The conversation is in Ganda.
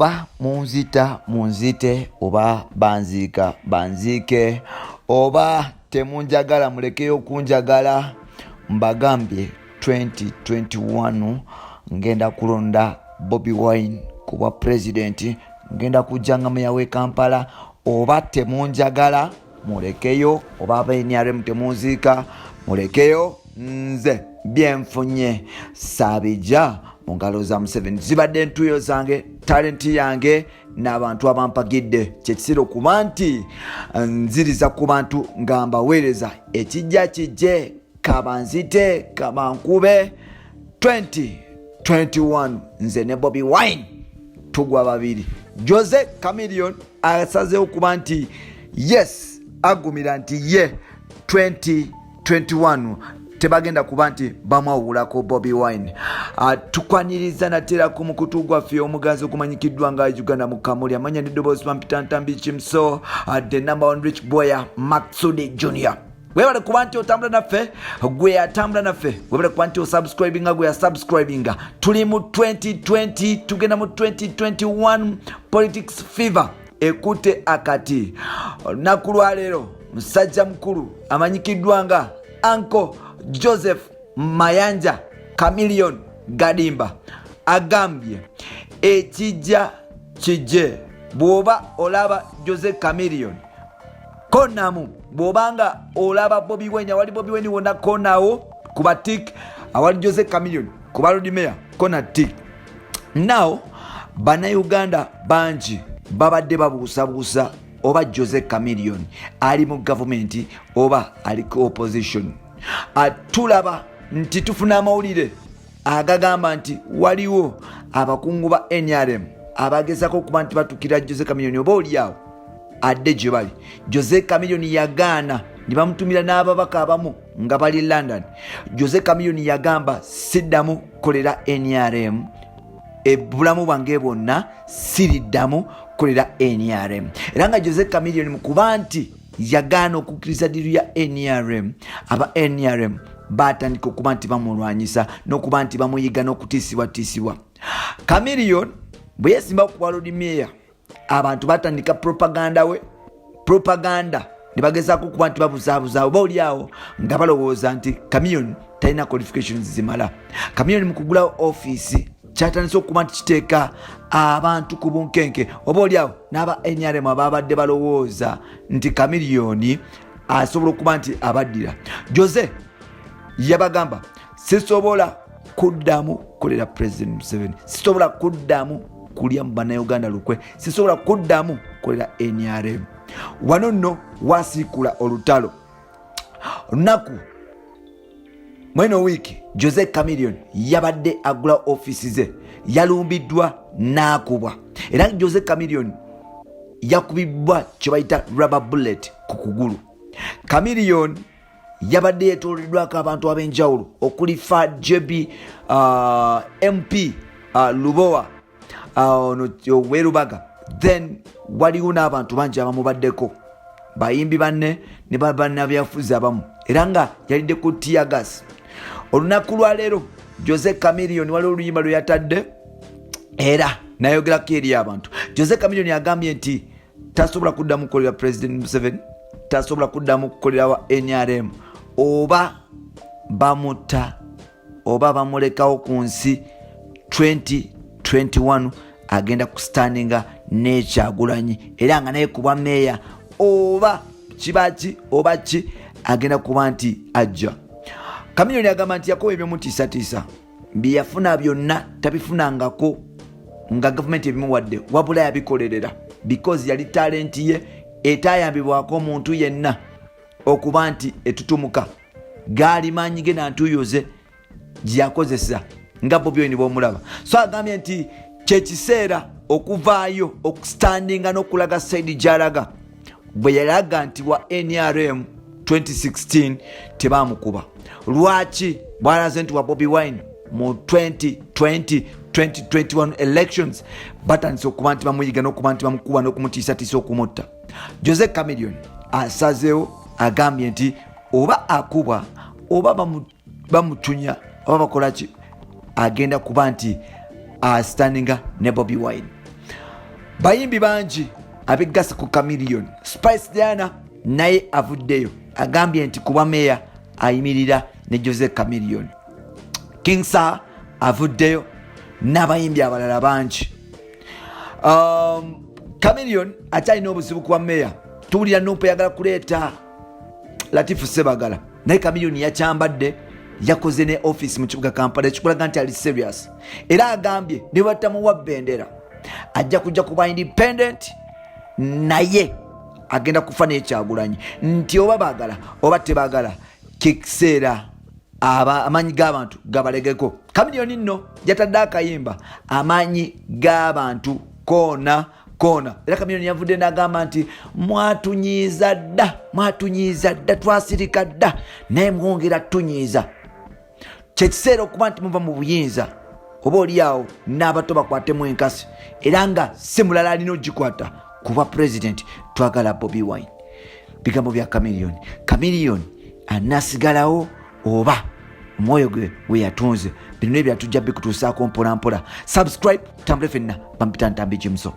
Oba munzita munzite, oba banziika banziike, oba temunjagala mulekeyo okunjagala, mbagambye 2021 ngenda kulonda Bobi Wine ku bwa pulezidenti, ngenda kujja nga meya w'e Kampala. Oba temunjagala mulekeyo, oba aba NRM temunziika mulekeyo, nze byenfunye saabija mu ngalo za Museveni. Zibadde ntuuyo zange, talenti yange n'abantu abampagidde. Kyekiseera okuba nti nziriza ku bantu nga mbaweereza. Ekijja kijje, kabanzite kabankube, 2021 nze ne Bobi Wine tugwa babiri. Jose Chameleone asazeewo kuba nti yes, agumira nti ye 2021 tebagenda kuba nti bamwawulako Bobi Wine. Tukwaniriza natera ku mukutu gwaffe omuganzi ogumanyikiddwa nga Uganda mu Kamuli. Amanya neddoboozi bampita Ntambi Kimso, the number one rich boy, Maksudi Junior. Webale kuba nti otambula naffe, gwe atambula naffe. Webale kuba nti osubscribinga, gwe asubscribinga. Tuli mu 2020, tugenda mu 2021. Politics fever ekutte akati. Olunaku lwaleero musajja mukulu amanyikiddwa nga Uncle Joseph Mayanja Chameleone Gadimba agambye ekijja kijje. Bw'oba olaba Jose Chameleone konamu, bw'obanga olaba Bobi Wine, awali Bobi Wine wonna konawo kuba tick, awali Jose Chameleone kuba Lord Mayor kona tick. Now Bannayuganda bangi babadde babuusabuusa oba Jose Chameleone ali mu gavumenti oba ali ku opposition. Tulaba nti tufuna amawulire agagamba nti waliwo abakungu ba NRM abagezako okuba nti batukira Jose Chameleone oba oliawo adde gye bali. Jose Chameleone yagaana ne bamutumira n'ababaka abamu nga bali London. Jose Chameleone yagamba, "Siddamu kukolera NRM, ebulamu bwange bwonna siriddamu kukolera NRM." Era nga Jose Chameleone mu kuba nti yagaana okukkiriza deal ya NRM, aba NRM batandika okuba nti bamulwanyisa n'okuba nti bamuyiga n'okutiisibwatiisibwa. Chameleone bwe yesimba ku Lord Mayor, abantu batandika propaganda we propaganda ne bagezaako okuba nti babuzaabuza oba oliawo nga balowooza nti Chameleone talina qualifications zimala. Chameleone mu kugulawo ofiisi kyatandise okuba nti kiteeka abantu ku bunkenke, oba oliawo n'aba NRM ababadde balowooza nti Chameleone asobola okuba nti abaddira. Jose yabagamba, "Sisobola kuddamu kukolera President Museveni, sisobola kuddamu kulya mu Bannayuganda lukwe, sisobola kuddamu kukolera NRM." Wano nno wasiikula olutalo. Olunaku mweno wiiki Jose Chameleone yabadde agula ofiisi ze, yalumbiddwa n'akubwa. Era Jose Chameleone yakubibbwa kye bayita rubber bullet ku kugulu. Chameleone yabadde yetoleddwako abantu ab'enjawulo okuli Fa JB, MP Lubowa ono werubaga, then waliwo n'abantu bangi abamubaddeko, bayimbi banne ne bannabyafuzi abamu, era nga yalidde ku teargas. Olunaku lwaleero Jose Chameleone waliwo oluyimba lwe yatadde era nayogerako eri abantu. Jose Chameleone agambye nti tasobola kuddamu kukolera President Museveni, tasobola kuddamu kukolera wa NRM, oba bamuta oba bamulekawo ku nsi, 2021 agenda kustandinga n'Ekyagulanyi, era nga naye kuba meeya oba kiba ki oba ki, agenda kuba nti ajja. Chameleone agamba nti yakoba ebyomutiisatiisa byeyafuna byonna tabifunangako nga gavumenti ebimuwadde, wabula yabikolerera because yali talenti ye etayambibwako omuntu yenna okuba nti etutumuka. Gaali maanyi ge nantuuyoze gyeyakozesa nga Bobi Wine bwomulaba. So agambye nti kyekiseera okuvaayo okustandinga n'okulaga side gyalaga. Bwe yalaga nti wa NRM 2016 tebamukuba, lwaki bwalaze nti wa Bobi Wine mu 2020 2021 elections batandise okuba nti bamuyiga n'okuba nti bamukuba n'okumutiisatiisa okumutta? Jose Chameleone asazeewo, agambye nti oba akubwa oba bamutunya oba bakolaki, agenda kuba nti astandinga ne Bobi Wine. Bayimbi bangi abeggase ku Chameleone. Spice Diana naye avuddeyo agambye nti kuba meya ayimirira ne Jose Chameleone. King Saha avuddeyo n'abayimbi abalala bangi. Chameleone akyalina obuzibu kuba meya. Tuwulira Nup yagala kuleeta Latifu Sebagala, naye Chameleone yakyambadde, yakoze ne office mu kibuga Kampala, ekikulaga nti ali serious. Era agambye ne batamuwa bendera ajja kujja kuba independent, naye agenda kufa n'ekyagulanyi nti oba baagala oba tebagala, kikiseera amaanyi g'abantu gabalegeko. Chameleone nno yatadde akayimba amaanyi g'abantu koona koona. Era Chameleone yavudde n'agamba nti mwatunyiiza dda, mwatunyiiza dda, twasirika dda, naye mwongera tunyiiza. Kyekiseera okuba nti muva mu buyinza, oba oli awo n'abato bakwatemu enkasi, era nga si mulala alina ogikwata kuba pulezidenti twagala Bobi Wine. Bigambo bya Chameleone. Chameleone anasigalawo oba omwoyo gwe we yatunze? Bino nebyatujja bikutuusaako mpolampola. Subscribe, tambule fenna. Bampita Ntambi Jimso.